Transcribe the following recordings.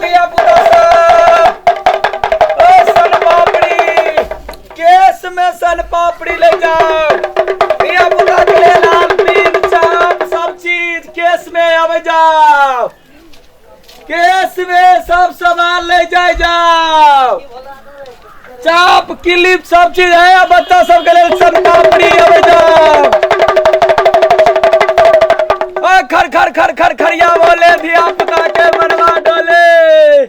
धिया पुता सब, ओ सन पापड़ी, केस में सन पापड़ी ले जाओ। धिया पुता के लेल लाल पीन चाप सब चीज केस में आवे जाओ। केस में सब सामान ले जाए जाओ, चाप क्लिप सब चीज है बच्चा सब के लेल सन पापड़ी आवे जाओ। ओ खर खर खर खर खरिया बोले धिया पुता के मनवा डोले,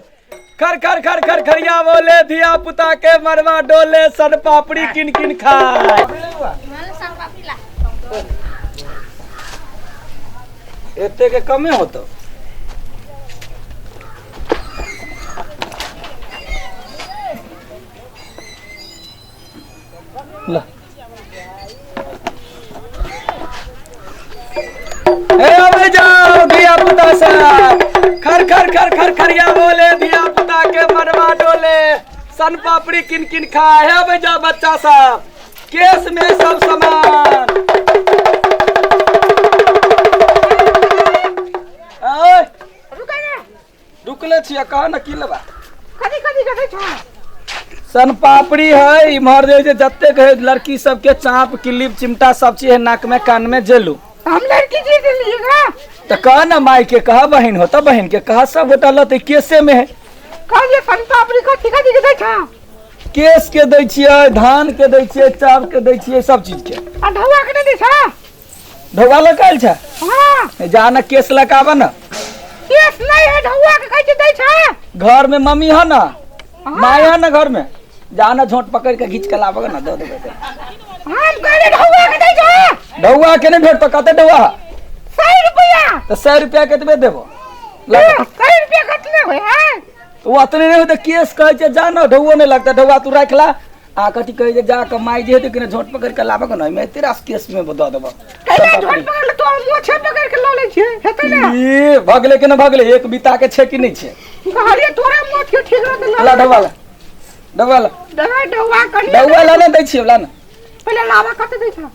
खर खर खर खर खरिया बोले धिया पुता के मनवा डोले, सन पापड़ी किन किन खाए। एते के कमे होतो। ल ए अबे जाओ धिया पुता सब, खर खर खर खर खरिया बोले धिया पुता के मनवा डोले, सन पापड़ी किन किन खाए। हे अबे जाओ बच्चा सब, केस में सब सामान। ओए रुकले छियै, कह न की लेबा? कथी कथी कथी छौ? सन पापड़ी है, इम्हर जे छै जतेक है लड़की सबके चाप क्लिप चिमटा सब चीज है, नाक में कान में जेलू। हम लड़की जी देलिएगा। तो कह ना माई के, कह बहन हो तो बहन के कह, सब गोटा लते केसे में है। कहलिए सन पापड़ी कथी कथी के दै छौ? केस के दै छियै, धान के दै छियै, चाप के दै छियै, सब चीज के। आ ढौआ के नहि दै छौ? ढौआ लकायल छै? हाँ। जा ना केस लकाबऽ ना। केस नहीं है, ढौआ के कहै छै दै छै। घर में मम्मी है ना, माय है ना घर में, जा ना झोंट पकड़ के घींच के लाबऽ ना, दऽ देबै। हम कहले ढौआ के दै छै। ढौआ के नहीं भेटतो? कते ढौआ? 100 रुपया। तो 100 रुपया केतबे देबो? 100 रुपया कतने होय है? ओ अतने नहीं होते। केस कहै छै जा ना, ढौओ नहीं लगता, ढौआ तू राख ला। आ कथी कहै छै, जा कऽ माय जे हेतै कि झोंट पकड़ि कऽ लाबऽ के ने, ओहिमे एते रास केस में दऽ देबऽ। कैला झोंट पकड़ ले, तो मोछे पकड़ के लऽ लै छियै, हेतै ने? ई भगले के ने भगले, एक बीता के छै कि नहि छै? कहलियै तोरे मोछ के ठीक रहतै। ला ढौआ ला, ढौआ ला। ढौआ ढौआ कनि ढौआ ला ने दै छियौ, ला ने। पहिले लाबा, कते दै छौ?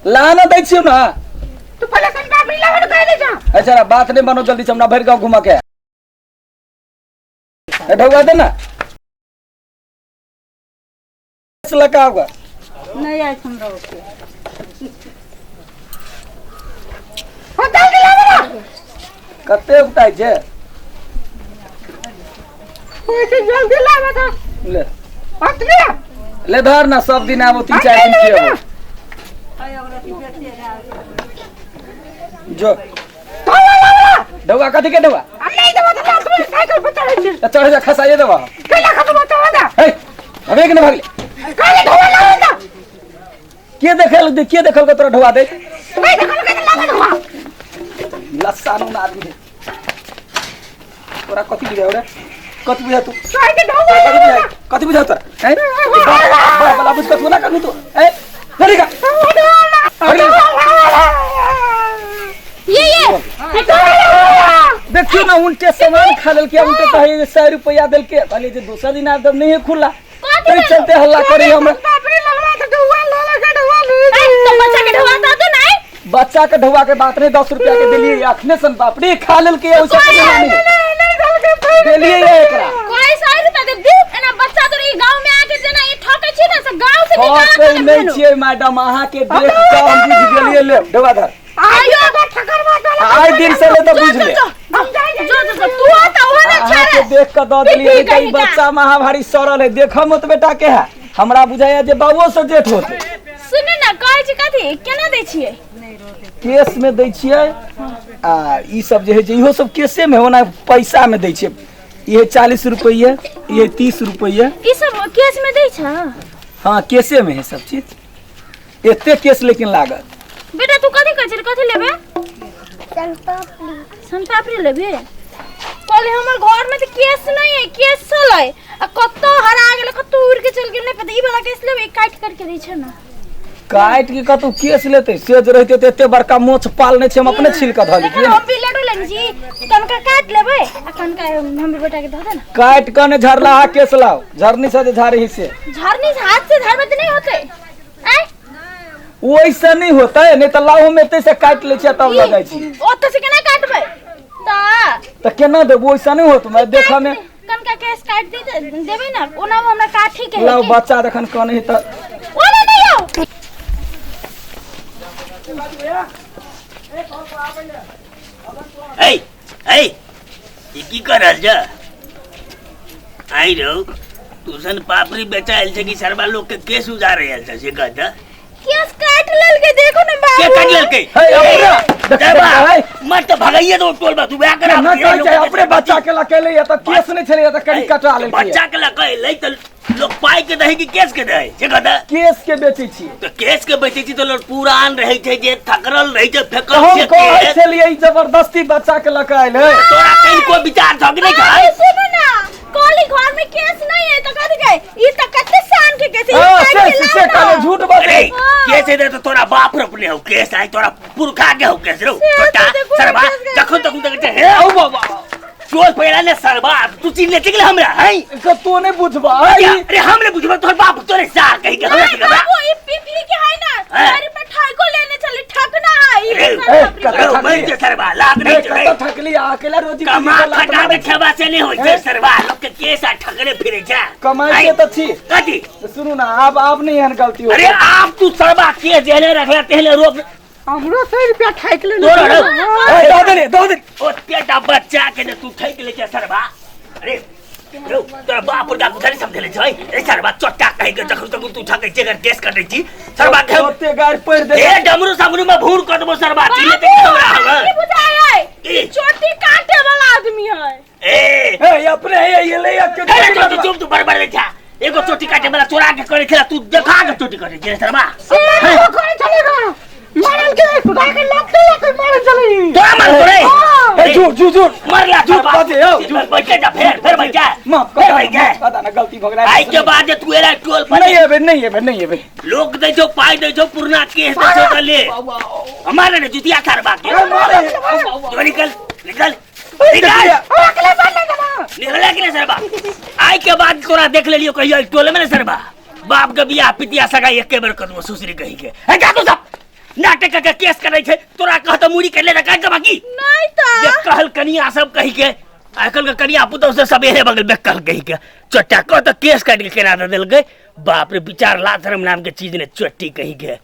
ला ने दै छियौ ने। तू पहिले सन बाप लाबा ने कहि दै छौ। अच्छा बात नहि बनो, जल्दी से हमरा भरि गाँव घुमऽ के है। ढौआ दे ना, लगा होगा। नहीं आए हमरा ओते। हो जल्दी लाबा ना। कते उगताइ छै? होय छै, जल्दी लाबा तो। ले। अतबे ले धर ना, सब दिन आबो, 3-4 दिन के आबो। जो ढौआ कथी के ढौआ? आ नहीं देबो तऽ लात में साइकिल पर चढ़ै छी। तऽ चढ़ जा, खसाइए देबो। कैला खसबो? चढ़ जा। हे, भगे कि नहि भगले? कहले ढौआ लाबा ना। के देखल, के देखल के तोरा ढौआ दे? नहीं देखल के लाबा ढौआ। लस्सा नून आदमी है। तोरा कथी बुझाउ रे? कथी बुझाउ तू? कहै छै ढौआ कथी लाबा बुझाउ? ना। कथी बुझाउ तोरा? हैं? बाप वाला बुझ कथू ना करबी तू? हैं? लड़ी का ये देखियो ना, उनके सामान खा लेलके, उनके कहे जे 100 रुपया देलके, कहलिए जे दोसर दिन आब तब नहीं है खुला, तै चलते हल्ला करी हम। बापरे, ललवा के ढौआ लला के ढौआ ले। तो बच्चा के ढवा दो तो नहीं। बच्चा के ढौआ के बात नहीं, 10 रुपया के देलिए, अखने सन पापड़ी खा लेलके, ओइसे कोनो नहीं देलिए एकरा। कोई 100 रुपया दे दी एना बच्चा तो ई गांव में आके जेना ई ठकै छी ना, से गांव से निकाल ठकै नहीं छियै मैडम, अहाँ के देख के हम बुझि गेलिए। ले ढौआ धर। आइयो ठकर बात। आइ दिन से ले तो बुझ ले। हम जाई। जो जो जो तू आता हो ना। अहाँ के देख के दऽ देलिए। पी तऽ ई कहीं का। बच्चा महाभारी सरल है, देखऽ मत बेटा के है, हमरा बुझाइया जे बाबुओ से जेठ होते। सुन ना, कहै छी कथी केना दै छियै? केस में दै छियै, आ ई सब जे होइ छै इहो सब केसे में, ओना पैसा में दै छियै। इहे 40 रुपये, इहे 30 रुपये। ई सब केस में दै छ? हाँ, केसे में है सब चीज, एते केस लेकिन लागत। बेटा, तू कथी कहै छी, कथी लेबे? सन पापड़ी लेबे? कहले हमर घर में तऽ केस नहीं है, केस छलै आ कतौ हरा गेलै, कतौ उड़ के चल गेल, नहीं पता। ई वाला केस लेबे? काटि करके दै छै ना। काटि के कतौ केस लेतै से जे रहितै तऽ एते बड़का मोछ पाल नहि छै, हम अपने छील कऽ धऽ देखो लेतियै। हम भी लड्डू लेने छी, कनका काटि लेबै आ कनका हमर बेटा के धऽ दे ना। काटि कऽ नहि झरला केस लाउ, झरनी से जे झाड़ही से। झरनी से हाथ से झाड़बै तऽ नहीं होतै? आँय? ओहिसँ नहि होतै, नहि तऽ लाउ, हम एतै से काटि लै छियै तब लऽ जाइ छी। ओतऽ से केना काटबै? तऽ तऽ केना देबो ऐसा नहि होत मैं देखऽ मे कनका केस काटि दे देबै ने ओना हमरा काठी के लाउ बच्चा जखन कनै तऽ ओना नहि आउ ऐ ऐ ई की कर रहल छ आई रहो तू सन पापड़ी बेचायल छै कि सरबा लोग के केस उजार रहल छै से कह त केस काट लेलकै देखो ना बाबू के काट लेलकै हे अपने देख, देबा हे, मत तो भगाइए दो टोल बा तू ब्याह करा ना कहै छै अपने बच्चा के लकेले या तऽ केस नहि छलै तऽ कनि कटा लेलकै बच्चा के लकै लै त लोग पाई के दही कि केस के दही से कह त केस के बेचै छियै तो केस के बेचै छी तो लोग पुरान रहै छै जे थकरल रहै छै तऽ फेकल हम छै कहै केस। छलियै ई जबरदस्ती बच्चा के लऽ कऽ आयल है तोरा कनिको विचार छौ कि नहि बाबू छौ सुनू ना कहली घर में केस नहीं है तो कथी गए ई त कते शान के केस है, ई हाँ, काट से के से लाओ ना। कहले झूठ अरे बजै केस हेतै तऽ तोरा बाप रोपने हौ केस आइ तोरा पुरखा के हौ केस रौ से छोटा तऽ देखू सरबा केस गए। जखन तखन तक हे औ बाबा चोर पहिरा ने सरबा तू चिन्ह ले चिन्ह हमरा है के तू नहीं बुझबा आई अरे हम ने बुझबा तोहर बाप तोरे सा कहि के हमरा नहीं चिन्हबा बाबू ई पिपली के है ना हाँ। सर पे ठाको लेने चली ठकना है ई अरे, ए, सर कतऽ अरे मर जे सरबा लाग ए, नहीं छै कतऽ ठकली आ अकेला रोजी कमा पूंजी के लात खटा के मारै छी। खेबा से नहीं होई छै ए? सरबा लोग के केस आ ठकरे फिरे छै कमाइ के तऽ छी कथी सुनू ना आब आब नहीं एहन गलती हो अरे आप तू सरबा केस जेने रखला तेहने रोप हमरो 100 रुपया ठाकि लेने तोरा छलै। रौ। ए, दऽ देली दऽ देली ओते टा बच्चा के जे तू ठकि ले छै सरबा अरे रौ तोरा बाप पुरखा कुछ नहीं समझले छै ए सरबा चोट्टा कहि के जखन तक तू ठकै छै अगर केस कटै छी सरबा के ओते गारि पढ़ि दे ए डमरू समरू में भूर कर देबो सरबा चिल्ले ते हमरा की हवे बुझाय है की? ई चोटी काटे वाला आदमी है ए ए अपने हे ये ले के अरे चोटी चुप तू बड़बड़ रे छा एगो चोटी काटे वाला चोरा के करे छला तू देखा के चोटी करे छै सरबा हमरो करे छलै गा। मारल के सुधा के लात देलक मारल छलै ई। तोरा मार तोरे ए झूठ झूठ झूठ मरला झूठ बाजे यौ झूठ बैठ जा फेर फेर बैठ जा माफ फेर कर बैठ जा माफ कर ना गलती भऽ गेलै आई के बाद जे तू एला टोल पर नहीं एबे नहीं एबे नहीं एबे लोक दै छौ पाइ दै छौ पुरना केस दै छौ तऽ ले हमारे ने जुतिया थारबा के ए, मारे जो निकल निकल निकल अकेले मार ले देबा। निकले कि नहीं सरबा आई के बाद तोरा देख लेलियो कहियो टोले में ने सरबा बाप के बियाह पितिया सगाई एके बेर कर देबो सुसरी कही के हे जा तू सब नाटक के केस करै छै तोरा कहत मुड़ी कर ले त काट के बाकी नहीं तो बेकहल कनिया सब कही के आजकल के कनिया पुतौह से सबेरे बगल बेकहल कही के चोटा कह तऽ केस काटि के केना दऽ देलकै बाप रे विचार लाथरम नाम के चीज ने चोटी कही के।